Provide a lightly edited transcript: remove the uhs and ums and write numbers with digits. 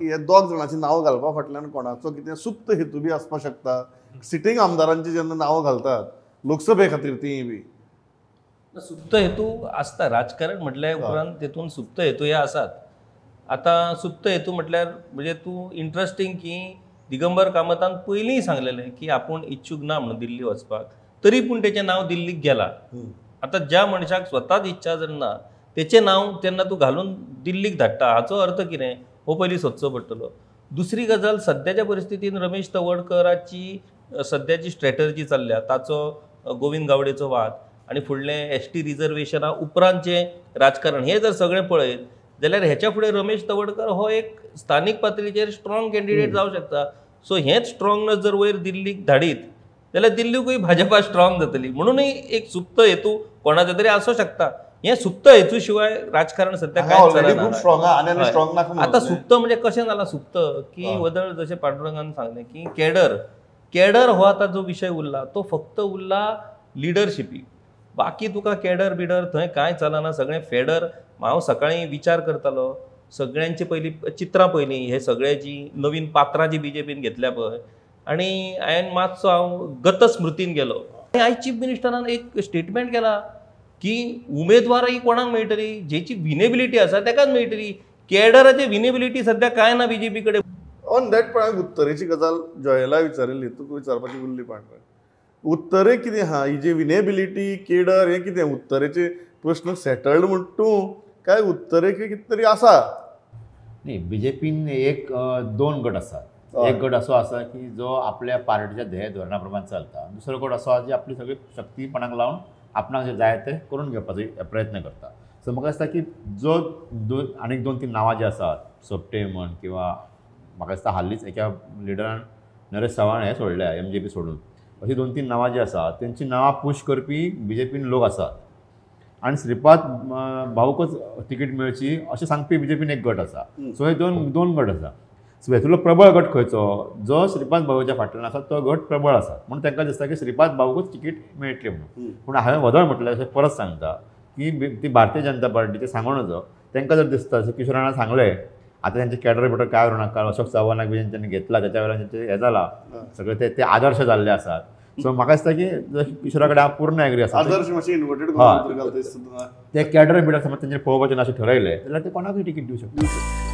हे दोग जाणांची नांव घालपा फाटल्यान कोणाचो कितें सुप्त हेतू बी आसपाक शकता. सिटींग आमदारांची जेन्ना नांवां घालतात लोकसभे खातीर तीय बी सुप्त हेतू आसता. राजकारण म्हटल्या उपरांत तेतून सुप्त हेतू हे आसात. आतां सुप्त हेतू म्हटल्यार म्हणजे तूं इंट्रस्टींग की दिगंबर कामतान पयलींय सांगलेलें की आपूण इच्छूक ना म्हणून दिल्ली वचपाक, तरी पूण तेचें नांव दिल्लीक गेलां. आतां ज्या मनशाक स्वताच इच्छा जर ना तेचें नांव तेन्ना तूं घालून दिल्लीक धाडटा हाचो अर्थ कितें हो पयलीं सोदचो पडटलो. दुसरी गजाल, सद्याच्या परिस्थितीन रमेश तवडकराची सद्याची स्ट्रॅटर्जी चल्ल्या, ताचो गोविंद गावडेचो वाद आनी फुडलें एस टी रिजर्वेशना उपरांतचें राजकारण, हें जर सगळें पळयत जाल्यार हेच्या फुडें रमेश तवडकर हो एक स्थानीक पातळीचेर स्ट्रॉंग कॅन्डिडेट जावं शकता. सो हेंच स्ट्रॉंगनेस जर वयर दिल्लीक धाडीत जाल्यार दिल्लीकूय भाजपा स्ट्रॉंग जातली. म्हणूनय एक सुप्त हेतू कोणाचो तरी आसूं शकता. हें सुप्त हेतू शिवाय राजकारण सध्या काय. आतां सुप्त म्हणजे कशें जालां सुप्त की वदळ जशें पांडुरंगान सांगलें की केडर, केडर हो आतां जो विशय उरला तो फक्त उरला लिडरशिपी. बाकी तुका केडर बिडर थंय कांय चलना, सगळें फेडर. हांव सकाळीं विचार करतालो सगळ्यांची पयलीं चित्रां पयलीं हे सगळे जी नवीन पात्रां जी बीजेपीन घेतल्या पळय, आनी हांवें मातसो हांव गतस्मृतीन गेलो. आयज चीफ मिनिस्टरान एक स्टेटमेंट केला की उमेदवारय कोणाक मेळटली जेची विनेबिलिटी आसा तेकाच मेळटली. केडराची विनेबिलिटी सध्या कांय ना बीजेपी कडेन. ऑन that point उत्तरेची गजाल जॉयला विचारिल्ली, तुका विचारपाची उरली पांडुरंग. उत्तरे कितें आहा ही जी विनेबिलिटी केडर हें कितें उत्तरेचे प्रश्न सेटल्ड म्हण तूं काय उत्तरेक कितें तरी आसा? न्ही, बीजेपीन एक दोन गट आसात. एक गट असो आसा की जो आपल्या पार्टीच्या ध्येय धोरणा प्रमाण चलता, दुसरो गट असो आसा जी आपली सगळी शक्तीपणाक लावन आपणाक जें जाय तें करून घेवपाचो प्रयत्न करता. सो म्हाका दिसता की जो दोन आनीक दोन तीन नांवां जीं आसात, सोपटे म्हण किंवा म्हाका दिसता हालींच एका लिडरान नरेश चव्हाण हें सोडल्या एमजेपी सोडून, अशीं दोन तीन नांवां जीं आसात तेंची नांवां पूश करपी बीजेपीन लोक आसात आनी श्रीपाद भाऊकच तिकीट मेळची अशें सांगपी बीजेपीन एक गट आसा. सो हे दोन दोन गट आसा. सो हेतूंतलो प्रबळ गट खंयचो, जो श्रीपाद भाऊच्या फाटल्यान आसा तो गट प्रबळ आसा, म्हणून तांकां दिसता की श्रीपाद भाऊकच तिकीट मेळटली म्हणून. पूण हांवें वदळ म्हटलें अशें परत सांगता की ती भारतीय जनता पार्टीचें सांगूं नजो. तांकां जर दिसता जशें किशोरान सांगलें आतां तेंचे कॅडर बिडर काय उरूं नाका, अशोक चव्हाणाक बी तेंच्यांनी घेतला तेच्या वेल्यान तेंचें हें जालां सगळें, ते आदर्श जाल्ले आसात. सो म्हाका दिसता की किशोरा कडेन हांव पूर्ण एग्री आसा. ते कॅडर बिडर समज तेंचेर पळोवपाचें ना अशें ठरयलें जाल्यार ते कोणाकूय तिकीट दिवं शकता.